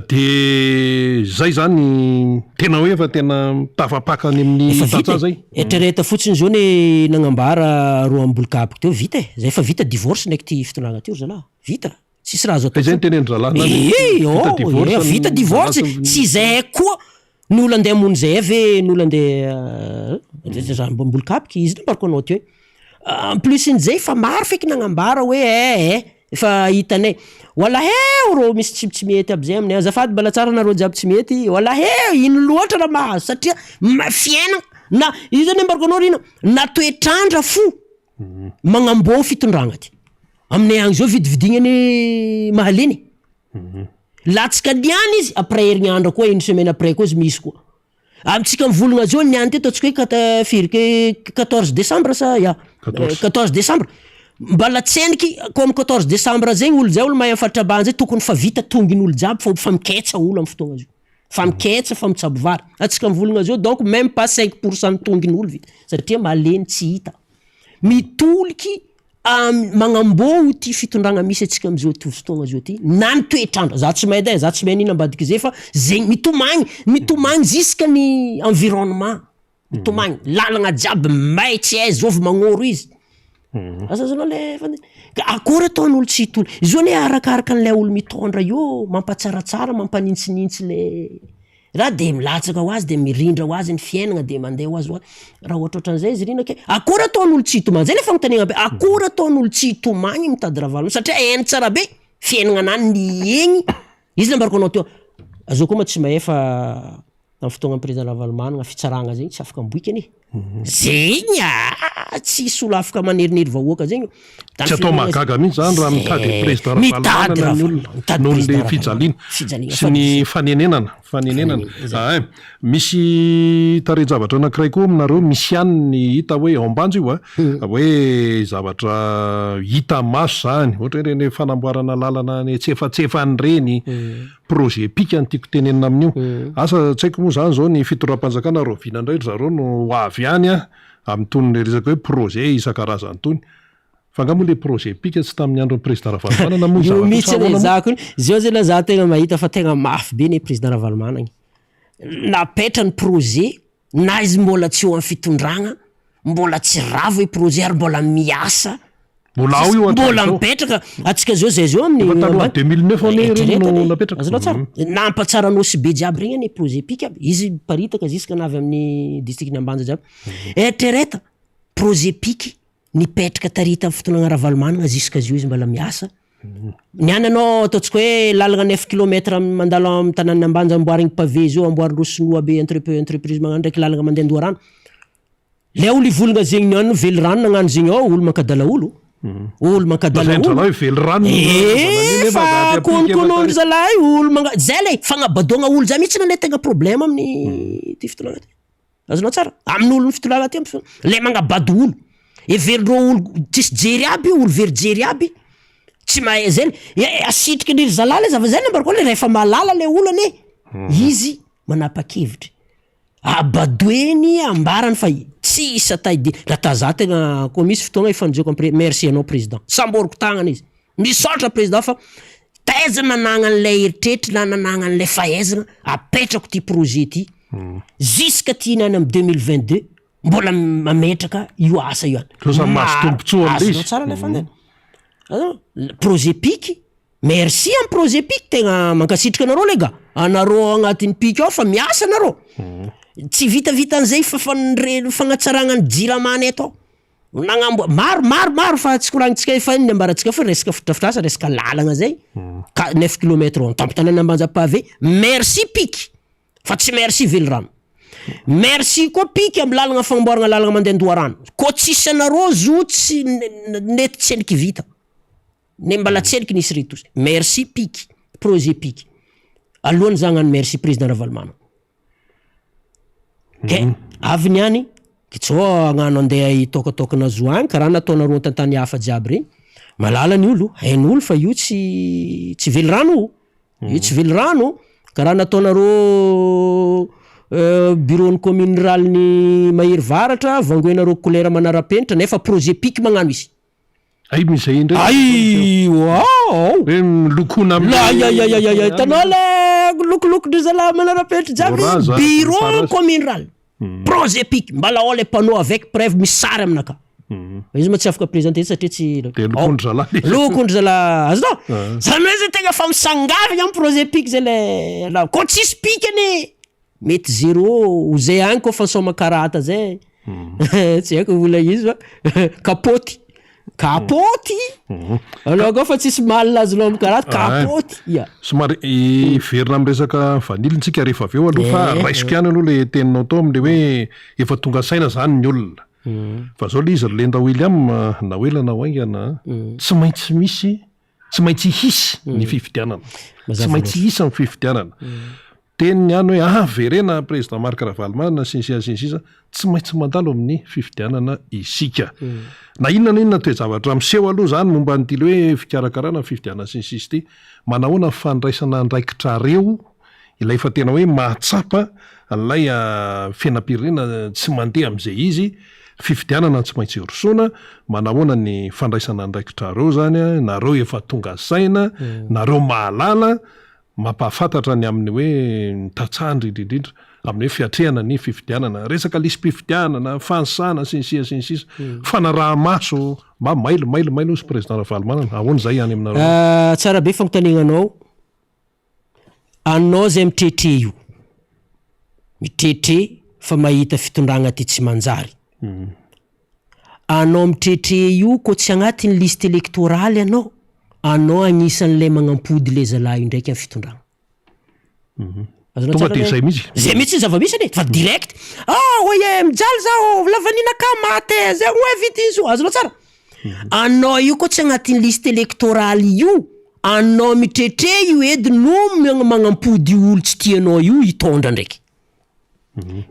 De zay zany tena hoe efa tena tafapaka any amin'ny Efa vita tantsaha e! zay. Eritrereto fotsiny zao ny nagnambara roa ambolokabiko teo, vita e! Zay efa vita divorce ndraiky ty fitondragna ty ry zalahy, vita! Tsisy raha azo atao Fa izay tsony. ny tenenin-drahalahy nany hoe Ee, vita oh, divorce ee, ny vita divorce, zalahy sy tsy zahay koa ny olo andeha hamono zahay ve ny olo andeha mbolokabiko, izy nambarako anao teo igny. En plus n'izay efa maro feky nagnambara hoe eh eh efa hitanay, walaheo rô misy tsy tsy mety aby zay aminay azafady mbala tsara nareo jiaby tsy mety, walaheo ino loatra raha mahazo satria ma- fiainagna na io zany ambarako anao ry ino na toetr'andra fo magnambô fitondragna ty, aminay agny zao vidividigna anie mahaleny e, latsaka niany izy après herignandro koa une semaine après koa izy misy koa. Amintsika mivolagna zao niany ty ataontsika hoe quat- firy ke 14 décembre sa ya 14 décembre mbala tsendriky ko amy 14 décembre zegny olo zay olo mahay amy faritra ambany zay tokony fa vita tongin'olo jiaby fa fa miketsa olo amy fotoagna zio fa miketsa fa mitsabo vary antsika mivolagna zao donc même pas 5 pour cent ny tongin'olo vita satria malemy tsy hita mitoliky Am magnambôho ty fitondragna misy antsika amizao ty fotoagna zao ty na ny toetr'andro, za tsy mahay edy e, za tsy mahay n'ino ambadik'izay fa zegny mitomagny, mitomagny jusque ny environnement, mitomagny, lalagna jiaby may tsy hay zôvy magnoro izy, asa azonao le fandin- ka akôry ataon'olo tsy hitoly, izy io anie arakaraka an'lay olo mitôndra io mampatsaratsara mampanintsinintsy le Raha de milatsaka ho azy de mirindra ho azy ny fiainagna de mandeha ho azy ho azy, raha ohatrohatran'izay izy rina ke akory ataon'olo tsy hitomany, zay le fagnontaniagna be, akory ataon'olo tsy hitomagny mitady Ravalo satria hainy tsara be fiainagnanany niaigny, izy nambarako anao teo, zao koa ma tsy mahay fa tamin'ny fotoagnan'ny président Ravalomanana fitsaragna zegny tsy afaka miboiky anie. Zegny ah! Tsisy olo afaka manerinery vahoaka zegny. Tsy atao mahagaga mihitsy zany raha mitady an'i Président Ravalomanana ny olona noho ny fijaliana sy ny fanenenana, fanenenana. Ahay, misy tarehin-javatra anankiray koa aminareo, misy ihany ny hita hoe ao Ambanja io a, hoe zavatra hita maso zany, ohatra hoe ireny fanamboarana lalana any antsefatsefany ireny, Projet pika no tiako tenenina amin'io. Asa tsy haiko moa izany izao ny fitondram-panjakana rahoviana indray ry zareo no ho avy any an, amin'itony resaka hoe projet isan-karazany itony. Fa angaha moa ilay projet pika tsy tamin'ny andron'ny président Ravalomanana moa Io mihitsy anie za koa, zao zany za tegna mahita fa tegna mafy be anie président Ravalomanana e. Napetrany projet na izy mbola tsy eo amin'ny fitondragna, mbola tsy rava io projet ary mbola miasa. Mbola ao io Mbola mipetraka, atsika zao zay zao amin'ny Efa taloha 2009 anie ireny no napetraka. Azonao tsara? Nampatsara Nosy Be jiaby regny anie projet pika aby, izy miparitaka jusque na avy amin'ny district-n'i Ambanja jiaby. Eritrereto, projet piky nipetraka tary tamin'ny fotoanana Ravalomanana jusqu'à zio izy mbola miasa. Ny any anao ataontsika hoe lalana neuf kilomètre mandalo amin'ny tanànan'i Ambanja amboarigny pavé zao, amboarindreo sinoa be entrep- entreprise magnano ndraiky lalana mandeha an-doharano. Le olo hivolagna zegny niany velirano nagnano zegny ao olo mankadala olo. Olo mankadala olo. Lazain-dry zalahy hoe velirano no nanaovana an'io nefa Efa zany appliquer konokonon-dry zalahy olo manga- zay le fagnabadoagna olo zay mihitsy le tegna problème amin'ny ty fitondragna ty. Azonao tsara? Amin'olo ny fitondragna ty am- le magnabado olo. Heverindreo olo tsisy jery aby io, olo very jery aby, tsy mahay zay, asitriky ny ry zalahy le zava zay nambarako le rehefa mahalala le olo anie izy manapa-kevitry. Abadoeny ambarany fa tsy isa tay de la taza tegna koa misy fotoagna ifanojeko am pre merci anao président samboriko tagnana izy misaotra président fa taiza nanagnan'ilay eritreritry na nanagnan'ilay fahaizana apetrako ty projet ty jusqu'à ty niany am 2022 mbola mametraka io asa io Zao samy mahazo Maro tombotsoa am'le azonao izy. tsara le fandehany projet piky Merci am projet pic tegna mankasitraka anareo les gars, anareo agnatin'ny pic ao fa miasa anareo, tsy vitavitan'izay fa fanre- fagnatsaragna ny jirama anay atao, nagnamboa- maro maro maro fa tsy koragnintsika fa ny ambarantsika fa resaka fotodrafitrasa resaka lalagna zay, ka neuf kilomètre an-tampon-tanàna Ambanja pavé, merci pic fa tsy merci velirano, merci koa pic am lalagna fagnamboaragna lalagna mandeha an-doharano, koa tsisy anareo zo tsy nety tsy endriky vita. Ne mbala tsendriky nisy retouche. Merci piky. Projet piky. Alohany za hagnano merci président Ravalomanana. Ke avy niany ke tsô hagnano andeha hitôkatôkana zo agny karaha nataonareo an-tantany hafa jiaby regny. Malala ny olo, hain'olo fa io tsy tsy velirano o. Io tsy velirano karaha nataonareo bureau-n'ny commune ruralin'i Mahery Varatra, vangoenareo couleur manara-penitra nefa projet piky magnano izy. Ay misy zay indray. Ay wow! Hoe milokona amin'ny. Ayayayayay hitanao le lokoloko-dry zalahy manara-penitra jiaby Orange, bureau volomparasy. commune rural projet pic mbala ao le panneau avec preuve misy sary aminakahy. Fa izy moa tsy afaka présenter satria tsy De lokon-dry zalahy le izy. Lokon-dry zalahy azonao? Ah. Zany hoe zay tegna fa misangavigna amin'ny projet pic zay le raha. Koa tsisy pic anie Mety zéro ho zay agny koa fansoma karata zay tsy haiko vola izy fa kapoty kapoty anao koa fa tsisy mal azonao amy karata kapoty ia. Somary hiverina amin'ny resaka vanille ntsika rehefa avy eo aloha fa raisiko ihany aloha le teninao tao amle hoe efa tonga saina zany ny olona fa zao le izy ry Lenda William na ho ela na ho haingana tsy maintsy misy Tsy maintsy hisy ny fifidianana. Tsy maintsy hisy ny fifidianana. Teniny ihany hoe ah verena président Marc Ravalomanana sy ny sisa sy ny sisa, tsy maintsy mandalo amin'ny fifidianana isika. Na inona na inona toe-javatra miseho aloha izany momba an'ity le hoe fikarakarana ny fifidianana sy ny sisa ity, manahoana ny fandraisana andraikitrareo ilay efa tena hoe mahatsapa an'ilay fiainam-pirenena tsy mandeha amin'izay izy, fifidianana tsy maintsy hirosoana, manahoana ny fandraisana andraikitrareo izany, nareo efa tonga saina, nareo mahalala, mampahafantatra ny amin'ny hoe ny tantsaha indrindra indrindra, amin'ny hoe fiatrehana ny fifidianana, resaka lisi-pifidianana, fanisana sy ny sisa sy ny sisa, fanaraha-maso, mba mailo mailo mailo hozy président Ravalomanana, ahoana izay any aminareo? Tsara be fagnontaniagnanao. Anao zay mitretre io, mitretre fa mahita fitondragna ty tsy manjary. Anao mitretre io kô tsy agnatin'ny liste électorale anao, anao agnisan'le magnampody le zalahy io ndraiky am fitondragna. Azonao Tonga tsara dia le- zay mihitsy. Zay mihitsy ny zava-misy anie, fa direct. Ah oye mijaly zaho, lavanila-ka maty e, zay oe vidin'zo, azonao tsara? Anao io koa tsy agnatin'ny liste électorale io, anao mitretre io edy no magnampody io olo tsy tianao io hitondra ndraiky.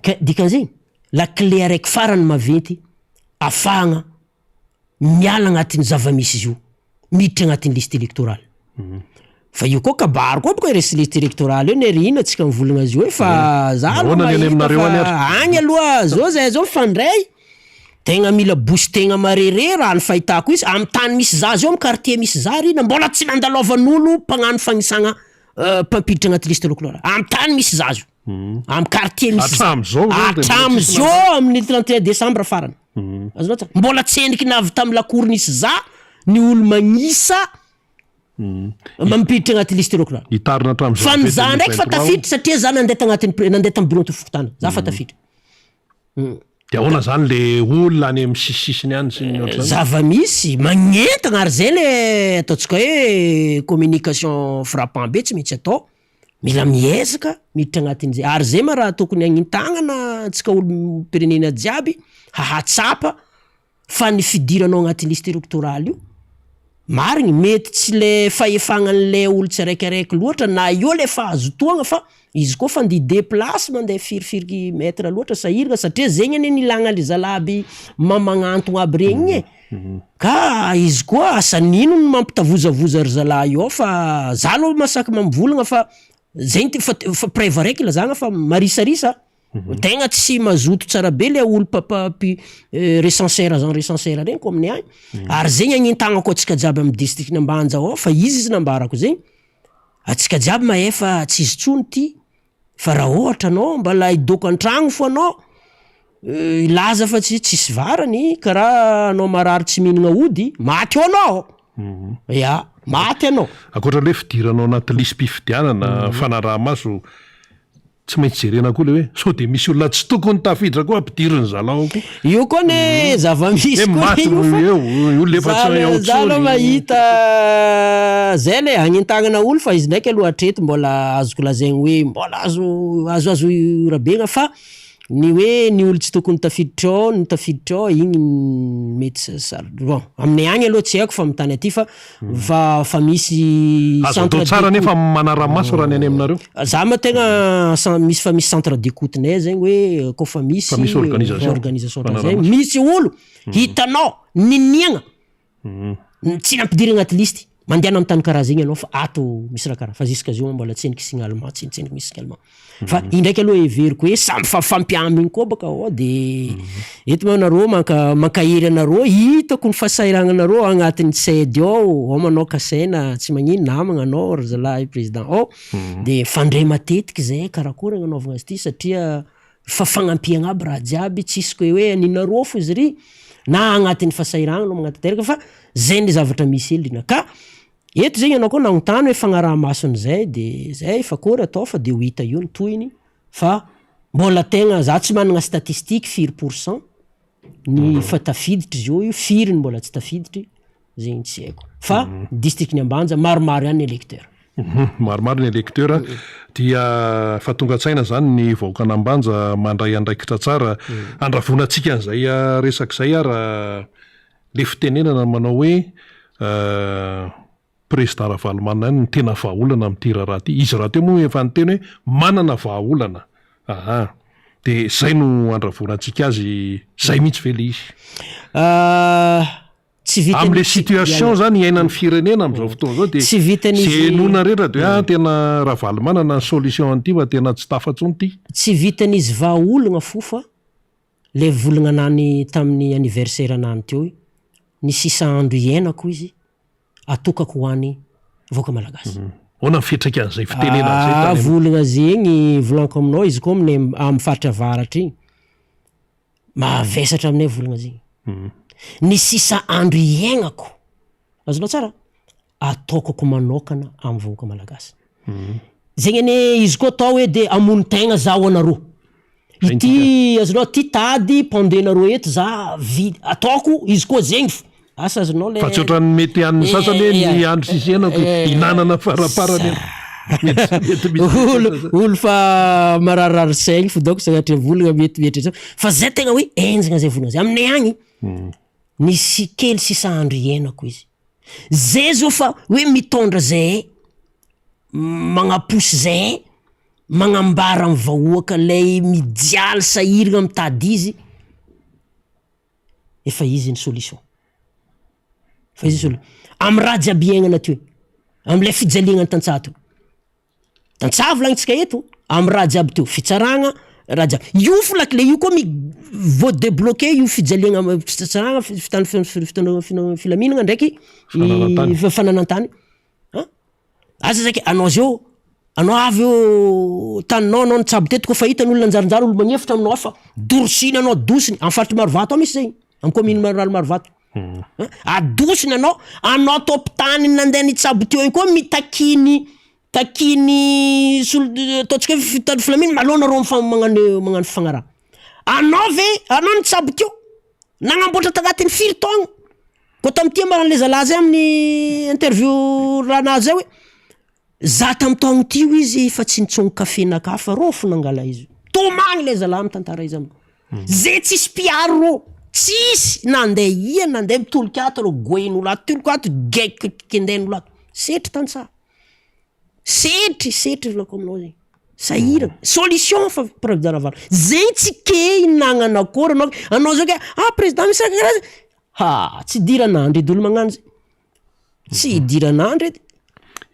Ka dikan'izegny, lakile araiky farany maventy afahagna miala agnatin'ny zava-misy izy io, miditra agnatin'ny liste électorale. Fa io koa kabary koa boka resy liste électorale io ne ry ino antsika mivolagna azy io e fa za aloha Ahoana ny any mahita aminareo any fa ary? agny aloha zao zahay zao mifandray, tegna mila booster-gna marere raha ny fahitako izy, amy tany misy za zao, amy quartier misy za ry ina mbola tsy nandalovan'olo mpagnano fagnisagna mpampiditra agnaty liste électorale, amy tany misy za zio. Am quartier misy za. Hatramin'izao zany dia mbola tsisy Hatramin'izao amin'ny 31 décembre farany. Azonao tsara? Mbola tsy endriky na avy tamin'ny lakory nisy za ny olo magnisa mampiditra agnaty liste électorale. Hitarina hatramin'ny Fa ny janvier za ndraiky fa 2023 o. tafiditra satria za nandeha tagnatin'ny pre- nandeha tamin'ny bureau fokontany. Za fa tafiditra. Dia ahoana zany le olona any amin'ny sisisisiny any sy ny ohatr'izany? Zava-misy, magnentagna ary zay le ataontsika hoe communication frappant be tsy maintsy atao. Mila miezaka miditra agnatin'izay ary zay ma raha tokony hagnintagnana antsika olom-pirenena jiaby hahatsapa fa ny fidiranao agnaty liste électorale io marigny mety tsy le fahefagna an'le olo tsiraikiraiky loatra na eo le fahazotoagna fa izy koa fa nde hideplace mandeha firifiry mètre loatra sahiragna satria zegny anie nilagna le zalahy aby mamagnantogna aby regny igny e. Ka izy koa asa n'ino no mampitavozavoza ry zalahy io ao fa za aloha masaky mivolagna fa zegny ty fa fa preuve araiky ilazagna fa marisarisa tegna tsy mazoto tsara be le olo mpampa- recenseur agent recenseur regny ko aminay agny ary zegny agnentagnako antsika jiaby amy district n'Ambanja ao fa izy izy nambarako zegny antsika jiaby mahefa tsy izy tsony ty Fa raha ohatra anao mbala hidoko an-tragno fo anao, hilaza fa tsy tsisy varany, karaha anao marary tsy mihinagna ody, maty eo anao! Ya, maty anao. Ankoatra le hoe fidiranao anaty lisi-pifidianana, fanaraha-maso, tsy maintsy jerena koa le hoe sao dia misy olona tsy tokony tafiditra koa ampidirin'ny zalahy ao koa. Io koa anie zava-misy Hoe koa maty io fa eo, olona efa tsy ao za aloha intsony. mahita zay le agnentagnana olo fa izy ndraiky aloha hatreto mbola azoko lazaigny hoe mbola azo azoazo rabegna fa ny hoe ny olo tsy tokony tafiditra ao no tafiditra ao igny mety sa-sarotro bon aminay agny aloha tsy haiko fa amin'ny tany aty fa fa fa misy Azo atao centre tsara d'écoute anefa ny manara-maso raha ny any aminareo. Za ma tegna cen- misy fa misy centre d'écoute nay zegny hoe kôfa misy Fa misy organisation organisation ohatran'zay, fanaraha-maso. misy olo hitanao niniagna tsy nampidirigna agnaty liste, mandehana amy tany karaha zegny anao fa ato misy raha karaha fa jusqu'à zio mbola tsy heniky signalement, tsy tsy heniky misy signalement. Fa iny ndraiky aloha heveriko hoe samy fa mifampiambigny koa bôka ao de eto ma nareo manka- mankahery anareo, hitako ny fahasahirananareo agnatin'ny CED ao, ao manao kasaina tsy magnino namagna anao ry zalahy président ao, de mifandray matetiky zay karakory agnanaovagna azy ty satria fa fagnampiagna aby raha jiaby, tsisy koe hoe aninareo fo izy ry na agnatin'ny fahasahiranana anao magnatanteraka fa zay ny zavatra misy hely ka eto zegny anao koa nagnontany hoe fagnaraha-mason'izay de zay fa akôry atao fa de ho hita eo ny tohiny fa mbola tegna za tsy managna statistique firy pour cent ny efa tafiditry zio io, firy ny mbola tsy tafiditry, zegny tsy haiko fa district-n'i Ambanja maromaro ihany ny électeur. Maromaro ny électeur dia efa tonga an-tsaina zany ny vahoakan'Ambanja mandray andraikitra tsara handravonantsika an'izay resaka izay ary le fitenenana manao hoe Prezida Ravalomanana ihany no tena vahaolana amin'ity raharaha ity. Izy rahateo moa efa niteny hoe manana vahaolana. Aha. Dia izay no andravorantsika azy, izay mihitsy ve ilay izy? Tsy vitan'ny Amin'ilay situation izany iainan'ny firenena amin'izao fotoana izao dia Tsy vitan'izy izay henoina rehetra dia hoe ah tena Ravalomanana ny solution an'ity fa tena tsy tafa intsony ity. Tsy vitan'izy vahaolana fo fa le volagna nany tamin'ny anniversaire nany teo ny sisa andro iainako izy atokako ho any vahoaka malagasy. Ahoana ny fiantraikan'izay fitenenana izay tany Ah amin'ny. volagna zegny volaniko aminao izy koa aminay amin'ny faritra avaratra igny mavesatra aminay volagna zegny. Ny sisa andro iaignako, azonao tsara? Ataokako manokana amin'ny vahoaka malagasy. Zegny anie izy koa atao hoe de hamono tegna zaho anareo. Ity azonao ty tady pendenareo eto za vy ataoko izy koa zegny fo. Asa azonao le. Fa tsy ohatran'ny mety an'ny sasany hoe ny andro sisa iainako hinanana faraparany. Olo olo fa mararirary saigny fo donc sagnatria volagna mety mieritreritra fa zay tegna hoe enjagna zay volagna zay. Aminay agny nisy kely sisa andro iainako izy. Zay zao fa hoe mitondra zahay, magnaposy zahay, magnambara amy vahoaka lay mijaly sahiragna mitady izy, efa izy ny solution, efa izy ny solution. Amy raha jiaby iaignana teo, am'le fijaliagna ny tantsaha teo, tantsaha volagnintsika eto, amy raha jiaby teo, fitsaragna, raha jiaby, io fo lakile io koa mi- vao debloquer io fijaliagna fitsaragna, fitandro filaminagna ndraiky Fananan-tany. fananan-tany. An! Aza zaka anao zao, anao avy eo taninao anao nitsabo teto kôfa hitany olona nanjarinjary olo magnefitra aminao fa dorosiny anao adosiny, am faritry Marovato ao misy zegny, am commune ruraly Marovato, an adosiny anao, anao tompon-tany nandeha nitsabo teo igny koa mitakiny takiny sol- ataontsika hoe fitandro filaminana aleo nareo mifa- magnano magnano fifagnarahana, anao ve anao nitsabo teo nagnamboatra tagnatin'ny firy taogno? Koa tamin'ity ambaran'le zalahy zay amin'ny interview rahanazy zay hoe za tamin'ny taogno ty hoy izy efa tsy nitsôgno kafe nakahy fa rô fo nangala izy. Tomagny le zalahy mitantara izy aminao. Zay tsisy mpiaro rô, tsisy nandeha ia nandeha mitolika ato rô goen'olo ato, tolika ato gaiky kendain'olo ato, setry tantsaha. Setry, setry volako aminao zegny. Sahirana. Solution fa président Ravalo. Zegny tsy ke hinagnana akôry anao, anao zao ke ah président misy raha karaha zay, ha tsy idiran'andro edy olo magnano zay. Tsy idiran'andro edy.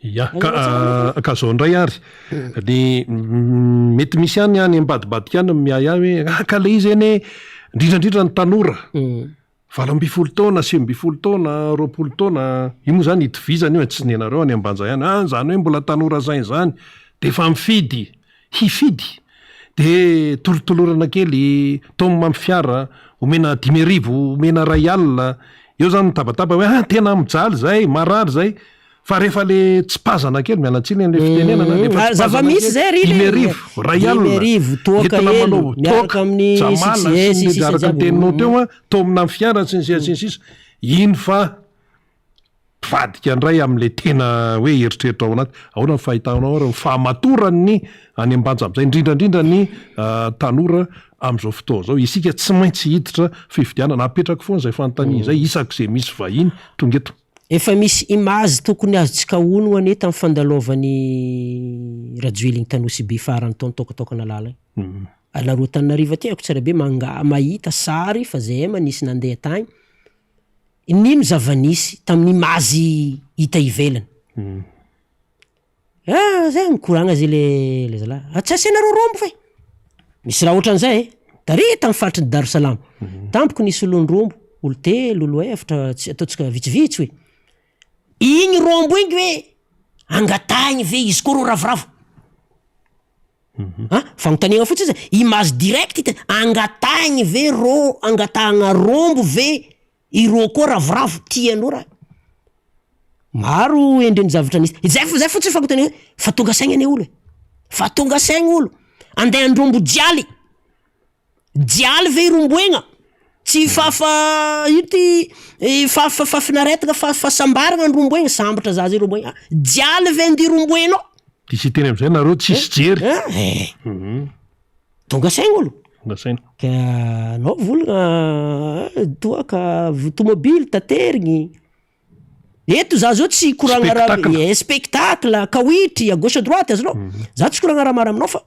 Ya, ka ka zao ndray ary, ny mety misy ihany any ambadibadika any ny miahiahy hoe ah ka le izy anie, indrindra indrindra ny tanora, 18 taona, 19 taona, 20 taona, io moa zany itovizana io e, tsy ny anareo any Ambanja ihany, ah zany hoe mbola tanora saina zany, de efa mifidy, hifidy, de tolotolorana kely, taomina amin'ny fiara, omena 5000, omena 1000, eo zany mitabataba hoe ah tena mijaly zay, marary zay, fa rehefa le tsipazana kely, miala tsiny amle fitenenana, rehefa Ah, tsipazana zava-misy kely, zay ry 5000, 1000, 5000, toaka entina hely, manao miaraka toaka, amin'ny jamala six- eh, sy ny six- six araka ny jiaby. teninao teo an, taomina amin'ny fiara sy ny sisa sy ny sisa, iny fa mpivadika indray amin'ilay tena hoe eritreritra ao anaty. Ahoana ny fahitanao ary ny fahamatoran'ny any Ambanja amin'izay, indrindra indrindra ny tanora amin'izao fotoana izao. Isika tsy maintsy hiditra fifidianana. Apetrako foana izay fanontaniana izay isak'izay misy vahiny tonga eto. Efa misy image tokony azontsika onogno anie tamin'ny fandalovan'i Rajoelina tany Nosy-Be farany tao nitôkatôkana lalagna. Anareo Antananarivo aty haiko tsara be manga- mahita sary fa zahay ma nisy nandeha tagny. Nino zava-nisy tamin'ny image hita ivelany. Ah zay mikoragna zay le le zalahy, ah tsy asianareo rombo ve? Misy raha ohatran'izay e, tary tamin'ny faritry ny Dar-Salam, tampoka nisy olon-drombo, olo telo, olo efatra, tsy ataontsika vitsivitsy hoe, igny rombo igny ve angatahigny ve izy koa rô ravoravo? An! Fanontaniana fotsiny zay, image direct ity, angatahigny ve rô, angatahagna rombo ve i rô koa ravoravo tianao raha? Maro endriny zavatra nisy, zay fo zay fotsiny fanontaniana hoe fa tonga saigna anie olo e, fa tonga saigna olo, andeha handrombo jialy. Jialy ve iromboegna? Tsy fafa ino ty fafa fahafinaretagna fa fahasambaragna ny romboegna, sambatra za zay romboegna, jialy ve ndeha romboenao? Diso hiteny amizay nareo tsisy jery. Eh! Tonga saigna olo. Tonga saina. Ka anao volagna toaka, tomobily taterigny, eto za zao tsy hikoragna raha, Spectacle. eh spectacle, kawitry à gauche à droite azonao, za tsy hikoragna raha maro aminao fa.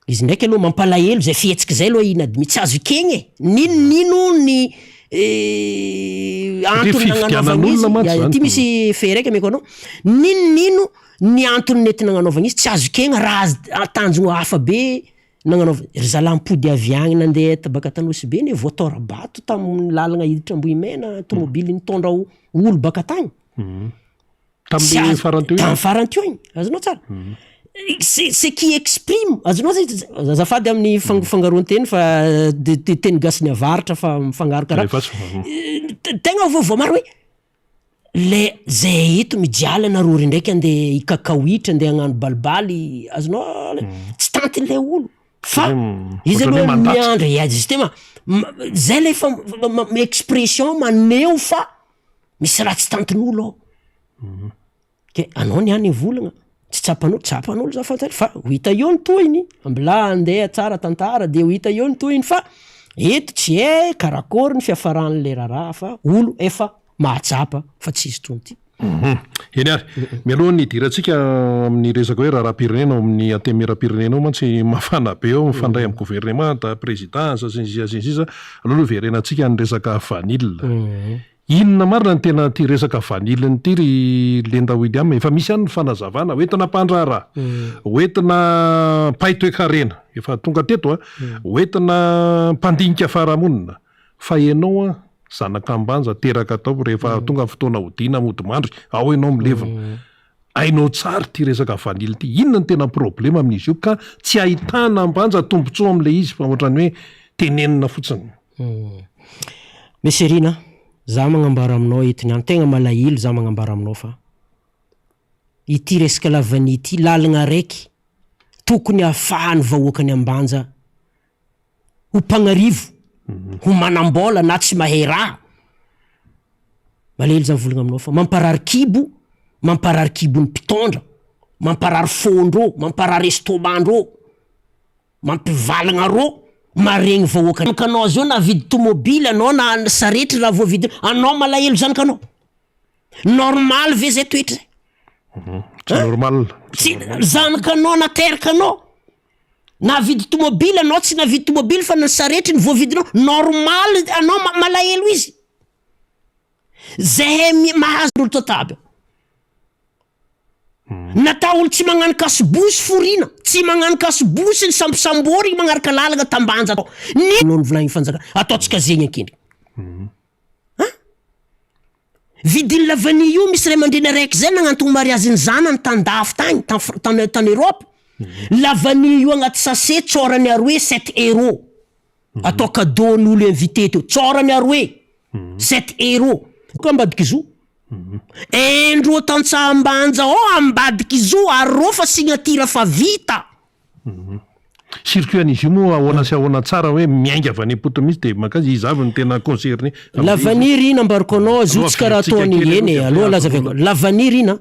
Izy ndraiky aloha mampalahelo zay fihetsiky zay aloha i Nadmi tsy azo ekegny e! N'ino n'ino ny antony nagnanaovagna izy, fifidianan'olona mantsy ya zany. ty misy fait raiky ameko anao, n'ino n'ino ny antony nety nagnanaovagna izy tsy azo ekegna raha tanjogno hafa be nagnanaovagna, ry zalahy mipody avy agny nandeha baka Tanosy be anie voatora-bato tamin'ny lalagna hiditra Ambohimena, tomobily nitondra olo baka tagny. Tamin'ny Tsy azo- farany teo iny? Tamin'ny farany teo iny, azonao tsara. C'est ce qui exprime, azonao zay, azafady amin'ny fang- fangaroan-teny fa de- de- teny gasin'ny avaratra fa mifangaro karaha. Alefaso. Te- Tegna vao voamary hoe le zay eto mijaly anareo ry ndraiky andeha hikakaohitra, andeha hagnano balibaly, azonao le, tsy tantin'ilay olo. Fa izy Ohatran'ny hoe aloha mandatsa. miandry, ya justement, ma- zay le fa ma- ma- expression maneho fa misy raha tsy tantin'olo ao. Ke anao niany nivolagna. Tsy tsapan'olo, tsapan'olo za fantatra fa ho hita eo ny tohiny, mbola handeha tsara tantara de ho hita eo ny tohiny fa eto tsy hay karakôry ny fiafaran'le raharaha fa olo efa mahatsapa fa tsy izy tsony ty. Eny ary, mialohan'ny hidirantsika amin'ny resaka hoe raharaham-pirenena ao amin'ny antenimieram-pirenena ao mantsy mafana be ao mifandray amin'ny governemanta, prezidansa sy ny sisa sy ny sisa, aleo aloha hiverenantsika ny resaka vanille. Inona marina no tena ity resaka vanille ity ry Lenda William? Efa misy ihany ny fanazavana, hoentina mpandraharaha, hoentina mpahay toekarena, efa tonga teto an, hoentina mpandinika farahamonina, fa ianao an, zanak'Ambanja teraka tao, rehefa tonga ny fotoana hodiana mody mandry, ao ianao milevina. Hainao tsara ity resaka vanille ity, inona no tena problema amin'izy io ka tsy ahitana Ambanja tombotsoa amin'ilay izy fa ohatran'ny hoe tenenina fotsiny. Monsieur Rina, za magnambara aminao eto niany, tegna malahelo za magnambara aminao fa ity resaka la vanille ity lalagna araiky tokony ahafahan'ny vahoakan'i Ambanja ho mpagnarivo, ho manam-bôla na tsy mahay raha. Malahelo za mivolagna aminao fa mamparary kibo, mamparary kibon'ny mpitondra, mamparary fôndrô, mamparary estomac-ndrô. Mampivalagna rô maregny vahoaka Anao zao nahavidy tomobily anao na saretry raha voavidy anao malahelo zanakanao normal ve zay toetra zay? Tsy normal. Tsy zanakanao naterakanao nahavidy tomobily anao tsy nahavidy tomobily fa ny saretry ny voavidinao normal anao malahelo izy zahay mahazo olo tataby. Natao olo tsy magnano kasibosy forina, tsy magnano kasibosy ny sambosamborigny magnaraka lalagna tambanja atao. Ny no novolagnin'ny fanjakana, ataontsika zegny ankendry. An! Vidin'ny la vanille io misy ray aman-dreny araiky zay nagnantogno mariazin'ny zanany tandafy tagny, tan Fr- tan tan Europe. La vanille io agnaty sachet tsôrany aroe sept euros. Atao cadeau n'olo invité teo, tsôrany aroe sept euros. Ko ambadiky zo. Indroa tantsaha Ambanja ao ambadik'i zo ary rô fa signature fa vita. Circuit an'izy io moa ahoana sy ahoana tsara hoe miainga avy any am-potony mihitsy dia mankaiza, iza avy no tena concerné amin'ilay izy? La vanille ry nambarako anao zo Aloha tsy karaha averintsika ataony kely eny e aloha dia aloha avy laza eo. La vanille ry na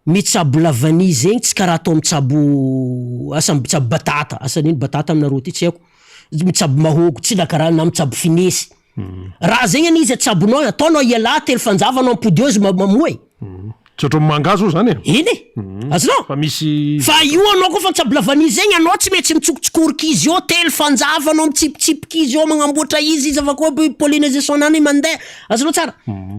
mitsabo la vanille zegny tsy karaha atao mitsabo asa mitsabo batata asa nino batata aminareo aty tsy haiko mitsabo mahôgo tsy na karaha na mitsabo finesy Raha zegny anie izy atsabonao e, ataonao ialahy telo fanjava anao ampody eo izy mamoa e. Tsy ohatran'ny mangahazo zany e. Eny e, azonao? Fa misy. Fa io anao koa fa mitsabo la vanille zegny anao tsy maintsy mitsokotsikoroka izy eo telo fanjava anao mitsipitsipika izy eo magnamboatra izy izy avy akeo pollinisation nany mandeha, azonao tsara?